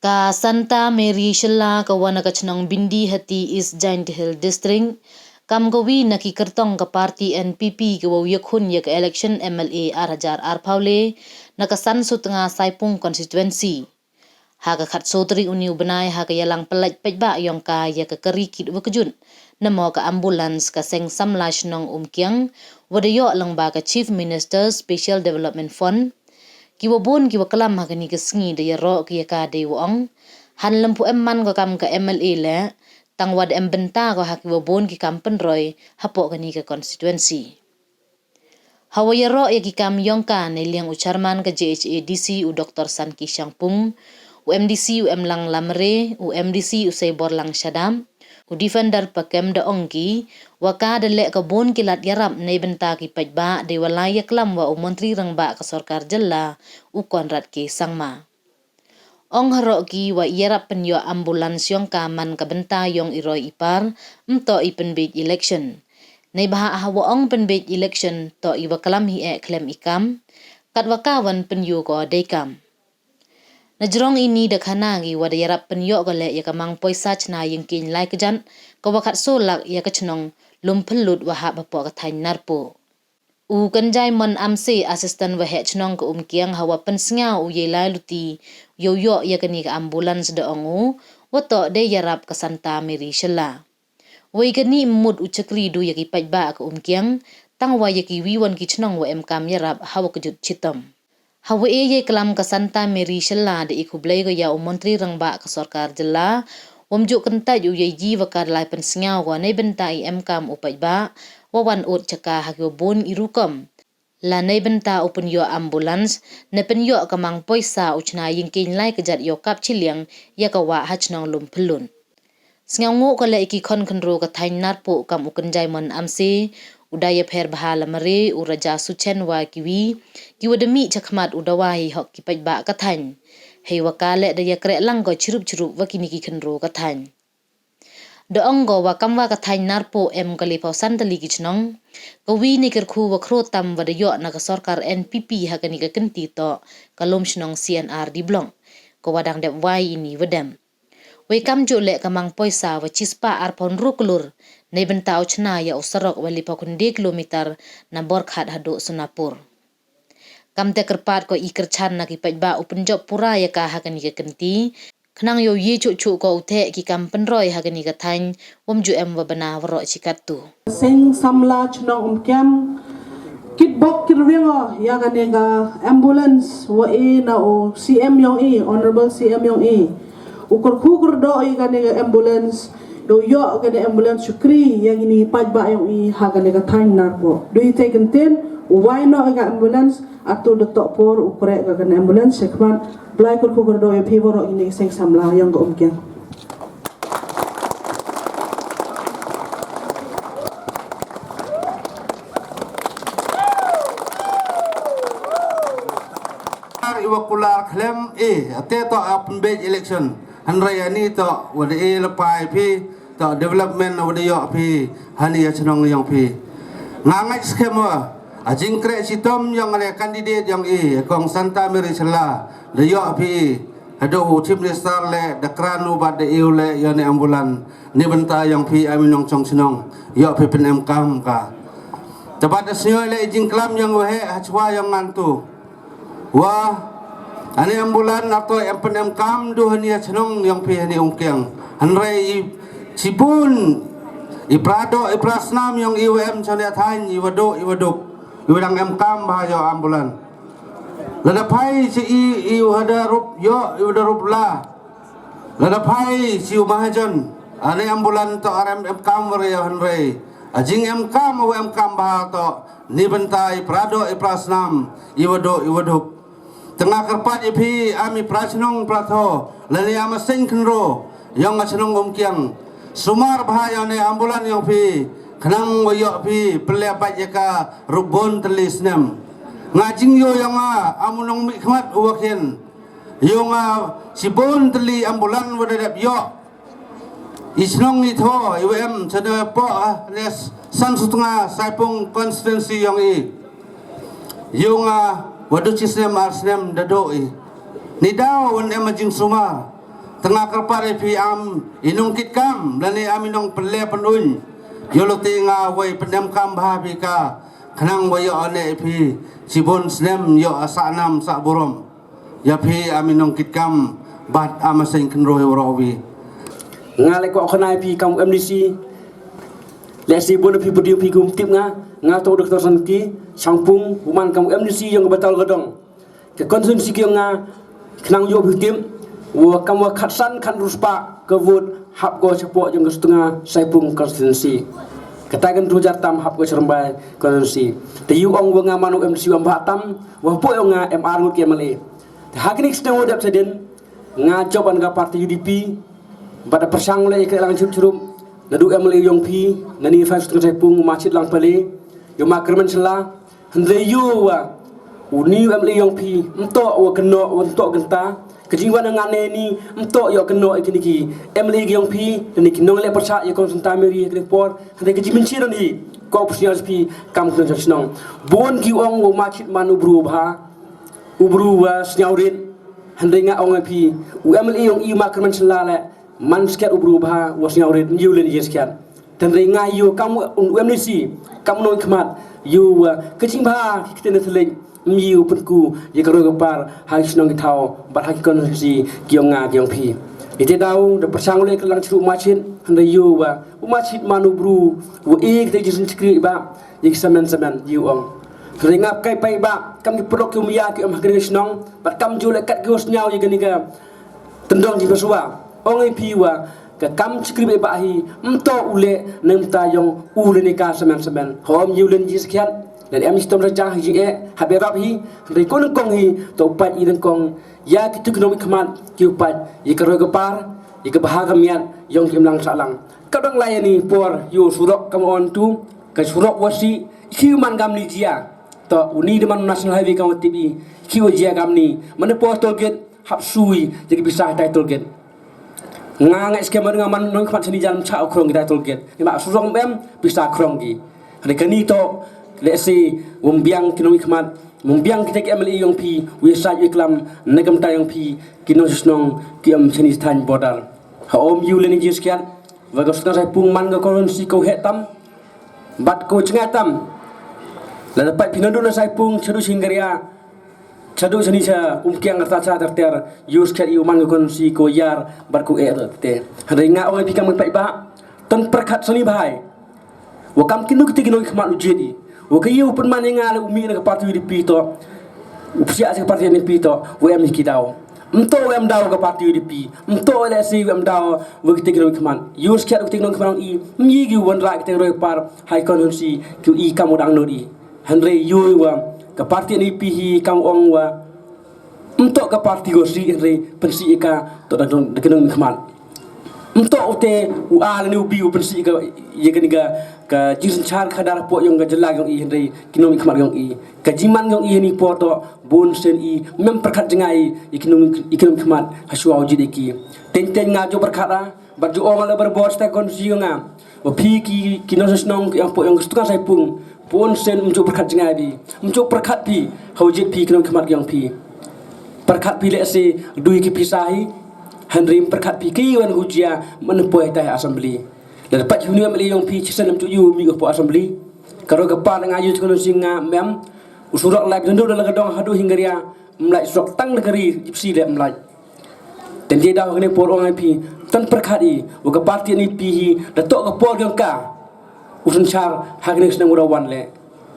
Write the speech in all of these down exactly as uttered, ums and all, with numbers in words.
Ka Santa Mary Shylla ka wa na ka chnong Byndihati, East Jaiñtia Hills District, kam ka wi na ki kyrtong ka party N P P ka wa u yakhun ya ka election M L A ar hajar arphaw le na ka San Sutnga Saipung constituency. Ha ka khatsaw tarik uni u bnai ha ka yalang pyllait paidbah yong ka ya ka kari kit wa kjut, namo ka ambulance ka seng samla chnong Umkiang, wa da yoh lang ba ka Chief Minister Special Development Fund. Ki wa bun ki wa klam ha kani ka sngi da yaroh ki ya ka dei wa ong, han lympu em man ko kam ka M L A le, tang wa da em bynta ko ha ki wa bun ki kam pynroi hapoh kani ka constituency. Ha wa yaroh ya ki kam yong ka, neiliang u chairman ka J H A D C u Doktor Sanki Shangpung, u M D C u Emlang Lamare, u M D C u Seiborlang Shadap, u Defender Pakem, da ong ki wa ka da leh ka bun ki lad yarap neibynta ki paidbah, dei wa lai ya klam wa u Montri Rangbah ka Sorkar Jylla u Conrad K Sangma. Ong haroh ki wa i yarap pynyoh ambulance yong ka man ka bynta yong i roi i par, ym toh i pynbeit election. Neibhah ha wa ong pynbeit election toh i wa klam hi eh khlem i kam, kat wa ka wan pynyoh ko dei kam. Na jrong ini da khana ki wa da yarap pynyoh ko le ya ka mang poisa chna yingkieñ lai kjat, ka wa khatsaw lak ya ka chnong Lumphyllut wa hap hapoh ka thaiñ Narpuh. U Kynjai Mon Amse, Assistant Waheh Chnong ka Umkiang, ha wa pynsngaw u yei lai luti yow yoh ya kani ka ambulance, da ong u, wa toh dei yarap ka Santa Mary Shylla. Wei kani mut u chakri du ya ki paidbah ka Umkiang, tang wa ya ki wi wan ki chnong wa em kam yarap ha wa kjut chitom. Ha wa e yei klam ka Santa Mary Shylla da i khublei ko ya u Montri Rangbah ka Sorkar Jylla, wam ju kyntait u yei ji wa ka da lai pynsngaw ko neibynta i em kam u paidbah, wa wan ut chaka ha ki wa bun i rukom. La neibynta u pynyoh ambulance, ne pynyoh ka mang poisa u chna yingkieñ lai kjat yow kap chiliang ya ka wa ha chnong Lumphyllut. Sngaw ngu ko le i ki khon khynru ka thaiñ Narpuh kam u Kynjai Mon Amse, u Dayapher Bha Lamare, u Raja Suchen wa ki wi, ki wa da mih chakhmat u dawa hi hok ki paidbah ka thaiñ. Hei wa ka le da yakreh lang ko chirup chirup wa kini ki khynru ka thaiñ. Da ong ko wa kam wa ka thaiñ Narpuh em ka lephaw san tylli ki chnong, ka wi ni kyrkhu wa khro tam wa da yoh na ka sorkar N P P ha kani ka kynti toh ka lum chnong C N R D block, ka wa dang dep wai ini wa dem. Wei kam ju le ka mang poisa wa chispah arphaw ynru klur, neibynta u chna ya u sarok wa lephaw khynde kilometer na Borkhat haduh Sonapur. Kam te kyrpad ko i kyrchan na ki paidbah u pynjop pura ya ka ha kani ka kynti, khnang yow ye chuh chuh ko u theh ki kam pynroi ha kani ka thaiñ, wam ju em wa bna waroh chi kattu. Seng samla chnong Umkiang, kit bok kit riang o ya kani ka ambulance wa e na u C M yong i, Honorable C M yong i. U kyrkhu kyrdoh i kani ka ambulance, da u yoh kani ambulance chakri ya kini paidbah yong i ha kani ka thaiñ Narpuh. Da i te kyntien, u wai noh i ka ambulance, atu da toh por u kreh ka kani ambulance, chakhmat, Blai kyrkhu kyrdoh ya phi waroh ini seng samla yong ka Umkiang. Ar iwa kular khlem e, ate toh a pynbeit election. Hynrei ani toh wa da e lepai phi, toh development wa da yoh phi hani ya chnong yong phi. Nga ngait skhem wa a jingkreh chitom yong ne candidate yong i, kong Santa Mary Shylla, da yoh phi. Haduh u Chief Minister le da kran u bad da iu le ya ne ambulan. Ni bynta yong phi ami nongchong chnong, yoh phi pynemkam ka. Te bad da sñiaw le jingklam yong waheh hachwa yong ngan tu. Wa, ani ambulan ato em pynemkam du hani ya chnong yong phi hani Umkiang. Hynrei i chibun, i prado, i prasnam yong i wa em chane thaiñ, i wa duk, i wa duk. I wa dang emkam bha yoh ambulan. Lada phai chi i, i wa da rup yoh, i wa da rup la. Lada phai chi u mahajon, ani ambulan toh arem emkam wa re yoh hynrei. A jingemkam wa emkam bha toh, ni bynta i prado, i prasnam, i wa duk, i wa duk. Te nga kyrpad ya phi, ami prachnong pratho, lane ama seng khynro, yong a chnong Umkiang. Sumar bha ya ne ambulan yong phi, khnang wa yoh phi, pynleh bait ya ka rup bun tylli snem. Nga jingyo yong nga, amu nongmihkhmat u wa khian. Yong nga, chibun tylli ambulan wa da dep yoh. I chnong i tho, i wa em, chane poh, ah, ne San Sutnga, Saipung constituency yong i. Yong nga, wa du chi snem ar snem da duk i. Ni daw wan em a jingsumar. Nga kyrpad ya phi am i nongkitkam, lane am i nongpynleh pynuñ. Yooluti nga wei pynemkam bha phi ka, khnang wa yoh ane phi chibun snem yoh a sahnam sahburom. Ya phi am i nongkitkam, bad am a seng khynroi waroh wi. Nga le ko khana phi kam MDC. Le si bun phi pudi phi kum tip nga, nga to Doktor Santi Sangpung, u man kam MDC yong Batol Gadong. Ka constituency ki yong nga, khnang yoh phi tip, wa kam wa khatsan khatruspa ka vote hap ko chapoh yong ka Sutnga Saipung constituency. Kata kan tu jar tam hap ko Chyrmai constituency. Te yow ong wa nga man u MDC wa mbha tam, wa poh yong nga em ar ngut ki MLA. Te ha kini ki snem wa dep chadien, nga jop an ka party UDP, bad da pyrshang le ka lang chup churup, na du MLA yong phi, na ni fa Sutnga Saipung, ma chit lang pale, yow ma Kyrmen Shylla, hynrei yow wa, u ni MLA yong phi, mtoh wa kynnoh, wa mtoh kynta, ka jingwan nga ne ni, mtoh yoh kynnoh i kini ki MLA yong phi, na ni ki nongleh pyrshah ya kong Santa Mary, ha kini por, hynrei ka jingpynchir ni, ko pyrshah phi, kam kynnoh chnong. Bun ki ong wa ma chit man u bru bha, u bru wa sniaw rit, hynrei nga ong phi, u MLA yong i ma Kyrmen Shylla le, man sket u bru bha, wa sniaw rit, nyu len ye sket. Hynrei nga yow kam u MDC, kam nongkhmat, yow wa, ka jingbha, ki ktien na thylliñ, nyu pynku, ya ka roi ka par, ha ki chnong ki thaw, bad ha ki constituency, ki yong nga, ki yong phi. Ite daw, da pyrshang le ka lang chru ma chit, hynrei yow wa, u ma chit man u bru, wa e kite jisin chkri ba, ya ki samen samen, yow ong. Hynrei nga kai pai ba, kam ki pyrlok ki um ya ki um ha kani ka chnong, bad kam ju le kat ki wa sniaw ya kani ka tyndong ki wa swa. Ong i phi wa, ka kam chkri ba hi, mtoh u le, nang mta yong, u le ni ka samen samen. Hom yow len ji skhiat, len em chitom sa ja hi e, ha berap hi, hynrei ko nyngkong hi, to u pait i nyngkong, ya ki tu ki nongmihkhmat, ki u pait, ya ka roi ka par, ya ka bha ka miat, yong ki imlang sahlang. Ka dang lai ni por, yow surok kam on tu, ka surok wa si, ki man kam ni jia. To, u ni da man National Highway kam wa tip i, ki wa jia kam ni, man por toll gate, hap sui, ya ki pisa tai toll gate. Nga ngai skem nga man nongkhmat chani jan cha u khrong ki tai toll gate. Ni ma surok em, pisa khrong ki. Hynrei kani to, le si, wa mbiang ki nongmihkhmat, wa mbiang kita ki MLA yong phi, wi sa wi klam, na kam tai yong phi, ki nongchnong, ki em chani thain border. Ha om yow le ni ji skhiat, wa ka Sutnga Saipung man ka constituency ko heh tam, bad ko jngai tam. Lada pait phi nadooh na Saipung, chadooh Singkaria, chadooh chani cha, Umkiang rta cha ter ter, yow skhiat yow man ka constituency ko yar, bad ko eh te. Hynrei nga ong phi kam pait ba, ton pyrkhat sani bha i. Wa kam kinu kiti ki nongkhmat u jied i. Wa ka yow pynman ya nga le u mih na ka party UDP to. U psiah cha ka party NPP to. Wa em ki daw. Mtoh wa em daw ka party UDP. Mtoh le si wa em daw wa kiti ki nongkhmat. Yow skhiat wa kiti ki nongkhmat i. Myi ki wan ra kiti roi par. Hai constituency ki i kam u dang nod i. Hynrei yow wa ka party NPP hi kam ong wa. Mtoh ka party ko si hynrei pynsi ka to da ki nongmihkhmat. Mtoh u te u a le ni u bi u pynsi ka ya kani ka, ka jingsynchar ka dara poh yong ka jylla yong i hynrei ki nongmihkhmat yong i. Ka jingman yong i ni por to bun sien i mem pyrkhat jngai i ki nong, i ki nongmihkhmat ha shuwa u jied i ki. Teng teng nga ju pyrkhat a, bad ju ong le bar bor sta kon si yong nga. Wa phi ki, ki nongchnong ki ong poh yong ka Sutnga Saipung. Bun sien mju pyrkhat jngai bi. Mju pyrkhat phi. Ha u jied phi ki nongkhmat yong phi. Pyrkhat phi le si dui ki pisa hi. Hynrei pyrkhat phi ki wan hu jia man poi tai assembly. Lada pait hu ni MLA yong phi chisen mju yow mih ko poh assembly. Ka roi ka par nga yow chikon sing nga mem. U surok lai dunduk da la ka dong hadooh Singkaria. Mlai surok tang da ka ri jipsi le mlai. Teng ji daw kani por ong phi, ton pyrkhat i, wa ka party NPP hi, da toh ka por yong ka. U synchar, ha kani snem u da wan le.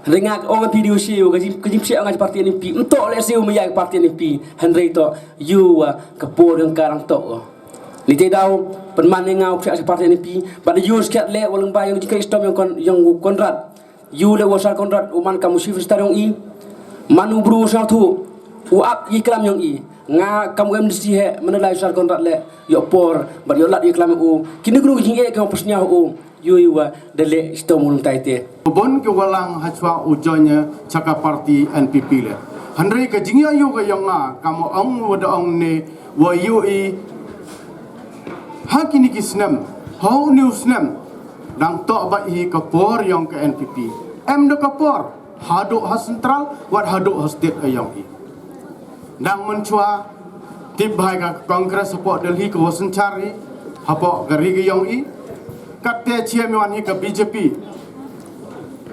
Hynrei nga ong phi di u si, wa ka jing, ka jingpsiah nga party NPP, mtoh le si u maya ka party NPP, hynrei to, yow wa ka por yong ka dang toh. Ni te daw, pynman nga u psiah party NPP, bad yow skhiat le, wa lyngba yong jingkhreh chitom yong kon, yong Conrad. Yow le wa Sir Conrad u man kam u chief minister yong i. Man u bru u sar thu. U ap i klam yong i. Nga kam u MDC he, man la u Sir Conrad le. Yoh por, bad yoh lad i klam u. Kini kru jing e kam pysnia u. Yow i wa da le chitom u lum tai te. Bun ki walang ha chwa u join ya cha ka party NPP le. Hynrei ka jingya yow ka yong nga, kam ong wa da ong ne, wa yow i Ha kini ki snem, ha u ni u snem, dang toh ba i ka por yong ka NPP. Em da ka por, hadooh ha central, wat hadooh ha state ka yong i. Dang mynchwa, tip bha ka Congress hapoh Delhi ka wa synchar hi hapoh ka ri ka yong i. Katte chi em i wan hi ka B J P.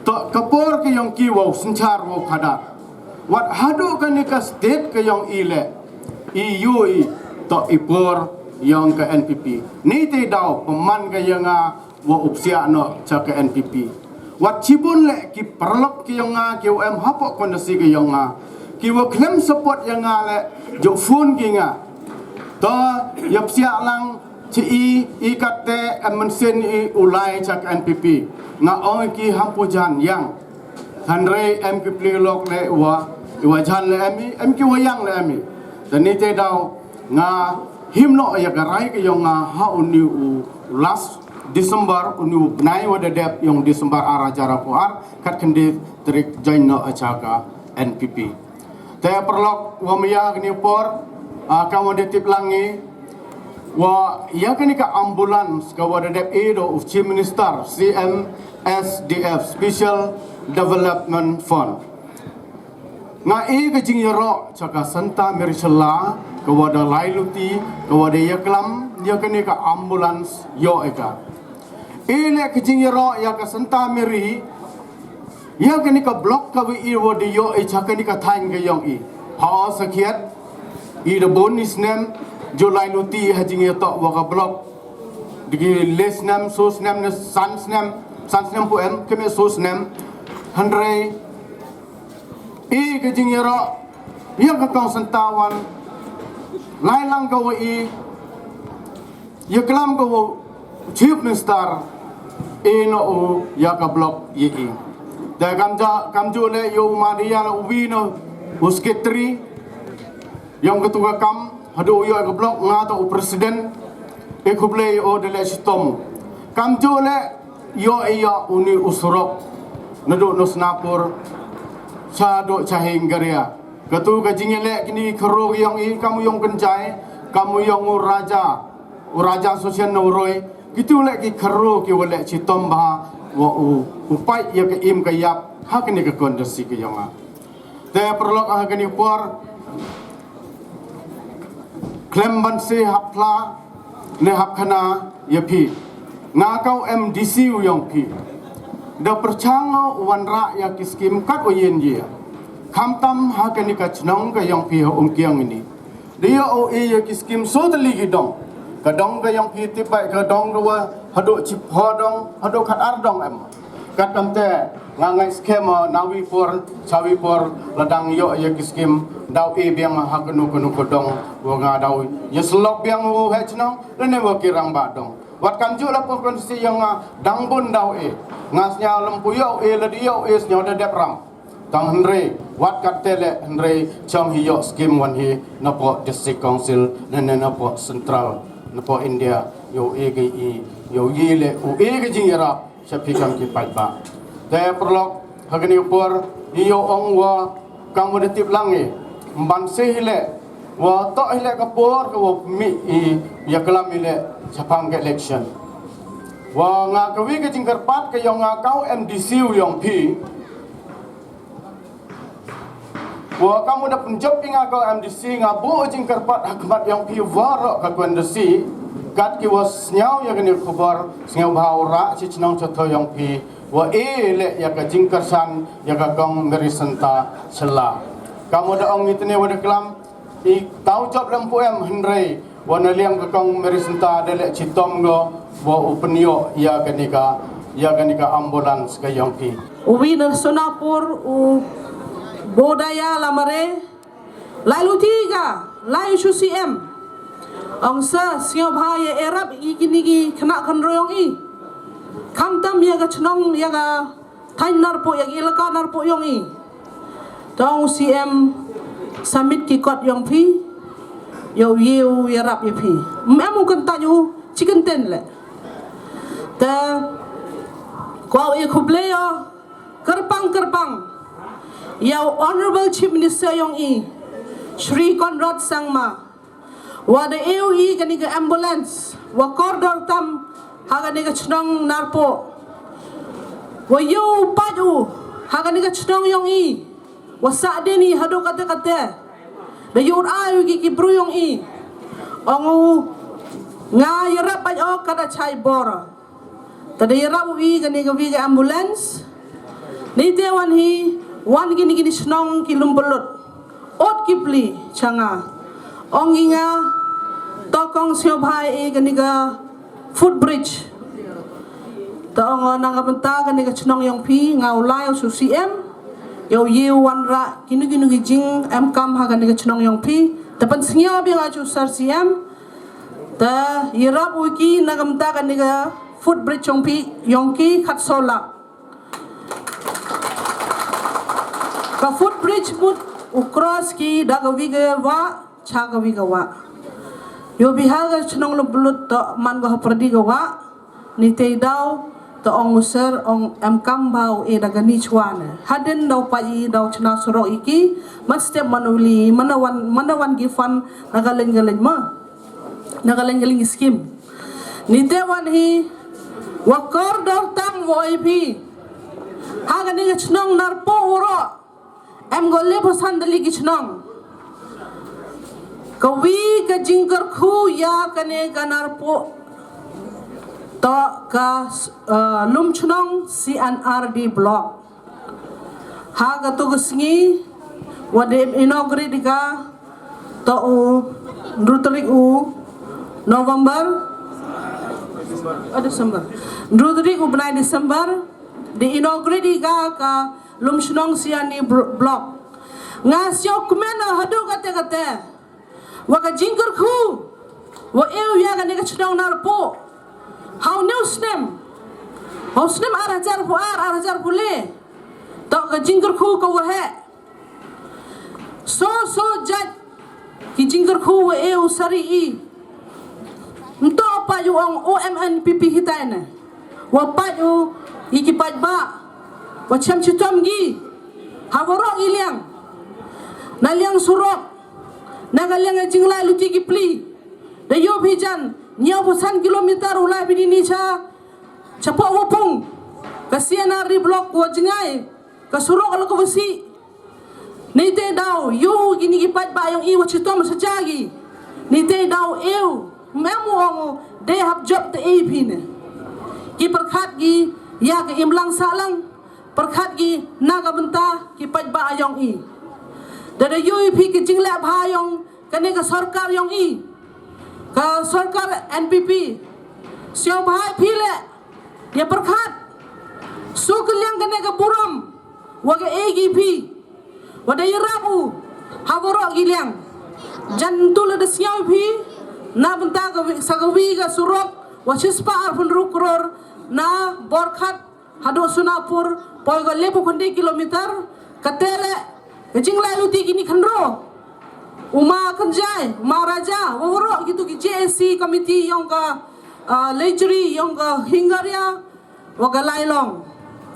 Toh ka por ka yong ki wow synchar wow khadar. Wat haduh kani ka state ka yong i le, i yoo i, toh i por yong ka N P P. Ni te daw pynman ka ya nga wa u psiah noh cha ka N P P. Wat chibun le ki paralok ki yong nga, ki wa em hapoh constituency ki yong nga, ki wa khlem support ya nga le, jooh phone ki nga. Toh ya psiah lang chi i, i katte em mynsiem i u lai cha ka N P P. Nga ong ki ham pu jan yang. Hynrei em ki pli lok le wa, i wa jan le em i, em ki wa yang le em i. Te ni te daw nga him noh ya ka rai ka yong nga ha u ni u last December, u ni u bnai wa da dep yong December ar hajar arphaw ar, khat khyndai tarik join noh cha ka N P P. Te paralok wa maya kani ka por, ah, ka wa da tip lang i, wa ya kani ka ambulance ka wa da dep e do u Chief Minister, C M S D F, Special Development Fund. Nga e ka jingyaroh cha ka Santa Mary Shylla, ka wa da lai luti, ka wa da yaklam ya kani ka ambulance yoh e ka. E le ka jingyaroh ya ka Santa Mary, ya kani ka block ka wa i wa da yoh i cha kani ka thaiñ ka yong i. Ha o sakhiat, i da bun i snem, jooh lai luti ha jingyatoh wa ka block. Digi le snem, so snem ne san snem, san snem pu em, keme so snem, hynrei i ka jingyaroh ya ka kong Santa wan, lai lang ka wa i, yaklam ka wa Chief Minister, e noh u ya ka block ya i. Te kam ja, kam jooh le yow ma di ya la u wi noh u secretary yong ka tu ka kam, haduh yoh ka block nga toh u president, e khublei o de le chitom. Kam jooh le yoh ya u ni u surok, naduh noh Sonapur cha duh cha Hingaria. Ka tu ka jingyaleh kini ki kharoo yong i, kam u yong Kynjai, kam u yong u Raja, u Raja Sosien Nauroi, ki tu le ki kharoo ki wa le chitom bha wa u, u pait ya ka im ka yap ha kani ka constituency ka yong nga. Te paralok, ha kani ka por, khlem ban se hap thla ne hap khana ya phi, nga ka u M D C u yong phi, da pyrchang u wanrah ya ki scheme kat wa yin ye. Khamtam ha kani ka chnong ka yong phi ha Umkiang ini, da yoh u e ya ki scheme so tylli ki dong. Ka dong ka yong phi tip bai ka dong ka wa haduh chiphaw dong, haduh khat ar dong em. Kat kamte, nga ngai skhem, ah, nawi por, chawi por, la dang yoh ya ki scheme, daw e biang ha kanu kanu ka dong, wa nga daw ya selok biang u he chnong, lane wa ki rangbah dong. Wat kam jooh la pun constituency yong nga dang bun daw e. Nga sniaw lem pu yoh e, la di yoh e, sniaw da dep ram. Tang hynrei, wat katte le hynrei chong hi yoh scheme wan hi napoh District Council, ne, ne napoh Central, napoh India, yow e ki i, yow yi le u e ki jingyarap cha phi kam ki paidbah. Te paralok, ha kani ka por, i yow ong wa kam wa da tip lang i, mban se hi le, wa toh hi le ka por ka wa mi i yaklam i le chaphang ka election. Wa nga ka wi ka jingkyrpad ka yong nga ka u M D C u yong phi, wa kam u da pynjop i nga ka M D C, nga bu u jingkyrpad ha khmat yong phi waroh ka constituency, kat ki wa sniaw ya kani ka khubor, sniaw bha u rah chi chnong cha thaw yong phi, wa e le ya ka jingkyrshan ya ka kong Mary Santa Shylla. Kam u da ong i tene wa da klam, i taw jop lem pu em, hynrei wa na liang ka kong Mary Santa da le chitom ngo wa u pynyoh ya kani ka, ya kani ka ambulance ka yong phi. U wi na Sonapur u Bodaya Lamare, lai luti ka, lai u C M. Ong sa, sniaw bha ya yarap i kini ki khynnah khynroo yong i. Khamtam ya ka chnong, ya ka thaiñ narpuh, ya ka elaka narpuh yong i. Tang u C M submit ki kot yong phi, yow yi u yarap ya phi. Em u kyntait u chi kyntien le. Te, kwah u e khublei o kyrpang kyrpang ya u Honorable Chief Minister yong i, Shri Conrad Sangma, wa da e u i kani ka ambulance, wa kordor tam ha kani ka chnong narpuh, wa yow pait u ha kani ka chnong yong i, wa sah dien i haduh katte katte. Da yow ai u ki ki bru yong i, Ong u, nga yarap bait o ka da chai bor. Te da yarap u i kani ka wi ka ambulance. Neite wan hi, wan kini kini chnong ki Lumpulut. Ot ki pli cha nga. Ong i nga, to kong sngewbha i kani ka footbridge. Te ong o, na ka bynta kani ka chnong yong phi, nga u lai u cha u C M. Yow ye u wanrah kinu kinu ki jingemkam ha kani ka chnong yong phi. Te pynsngew biang nga cha u Sir C M. Te yarap u ki na ka bynta kani ka footbridge yong phi, yong ki khatsaw lak. Ka footbridge mut u cross ki da ka wi ka wah cha ka wi ka wah. Yow bihar ka chnong Lumpulut to man ko ha pyrdi ka wah. Neite i daw, to ong u Sir, ong emkam bha u e da kani chwa ne. Hadien daw pait i daw chna surok i ki, man step man u li, man wan, man wan ki fund, na ka leng ka leng ma. Na ka leng ka leng scheme. Neite wan hi, wa kordor tam wa i phi. Ha kani ka chnong Narpuh waroh. Em ko le phaw san tylli ki chnong. Ka wi ka jingkyrkhu ya kani ka Narpuh. To ka, eh, Lumchnong C and R D block. Ha katu ka sngi, wa da inaugurate ka, to u, hynru tarik u November, ah, December. Hynru tarik u bnai December, da inaugurate ka, ka Lumchnong C and R D blo-, block. Nga sngewkmen o haduh katte katte. Wa ka jingkyrkhu, wa e u ya kani ka chnong Narpuh. Ha u ni u snem. Ha u snem ar hajar phaw ar, ar hajar phaw le. To ka jingkyrkhu ka waheh. So, so jait ki jingkyrkhu wa e u sari i. Nto pa yu ong o M N P P hitai ne. Wa pait u, i ki paidbah. Wa chem chitom ki. Ha waroh i liang. Na liang surok. Na ka liang e jinglai luti ki pli. Da yoh phi jan, hynñiaw phaw san kilometer u lai phi dini cha, cha poh Wapung. Ka C and R D block wa jngai, ka surok la ka wasi. Neite daw, yoh kini ki paidbah yong i wa chitom sa ja ki. Neite daw, ew, mem u ong u, de hap jop te e phi ne. Ki pyrkhat ki, ya ka imlang sahlang, pyrkhat ki, na ka bynta, ki paidbah yong i. Da da yoh i phi ki jingleh bha yong, kani ka sorkar yong i. Ka sorkar N P P. Sngewbha phi le. Ya pyrkhat. Su ka liang kani ka burom. Wa ka e ki phi. Wa da yarap u. Ha waroh ki liang. Jan tu la da sngew phi. Na bynta ka wi, sa ka wi ka surok. Wa chispah arphaw hynru kror. Na Borkhat. Haduh Sonapur, poi ko le phaw khyndai kilometer, katte le, ka jinglai luti kini khynraw. U Ma Kynjai, Ma Raja, wa waroh kitu ki J A C committee yong ka, ah, Lejri, yong ka Hingaria, wa ka Lailong,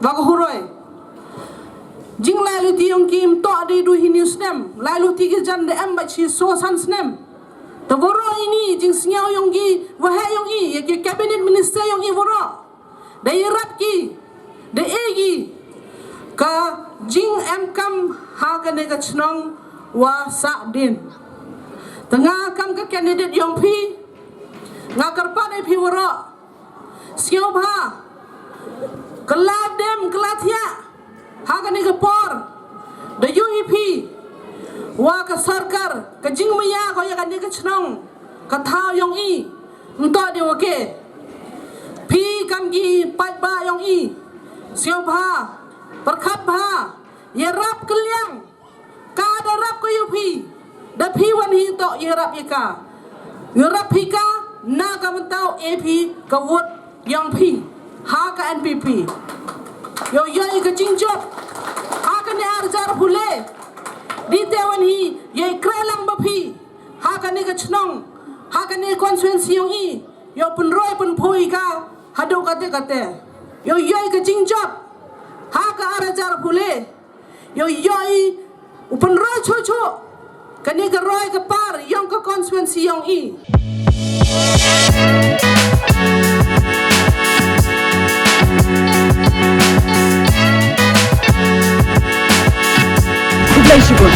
wa ka Huroi. Jinglai luti yong ki ym toh de du hini u snem, lai luti ki jan de em bad chi so san snem. Te waroh ini, jingsngew yong ki, waheh yong i, ya ki cabinet minister yong i waroh. Da yarap ki, da e ki, ka jingemkam ha kani ka chnong wa sah dien. Te nga kam ka candidate yong phi, nga kyrpad e phi waroh. Sngewbha, ka la dem, ka la thiah, ha kani ka por, da yoh i phi, wa ka sorkar, ka jingmaya ko ya kani ka chnong, ka thaw yong i, nto de wa ke. Phi kam ki paidbah yong i, sngewbha, pyrkhat bha, yarap ka liang, ka da rap ko yoh phi, da phi wan hi to yarap ya ka. Yarap phi ka, na ka bynta e phi ka vote yong phi. Ha ka N P P. Yow yoh i ka jingjop. Ha kani ar hajar phaw le. Di te wan hi, yow i kreh lang ba phi. Ha kani ka chnong. Ha kani constituency yong i. Yow pynroi pynpoi ka. Haduh katte katte. Yow yoh i ka jingjop. Ha ka ar hajar phaw le. Yow yoh i u pynroi chuh chuh. Kani ka roi ka par yong ka constituency yong i. Khublei shibun.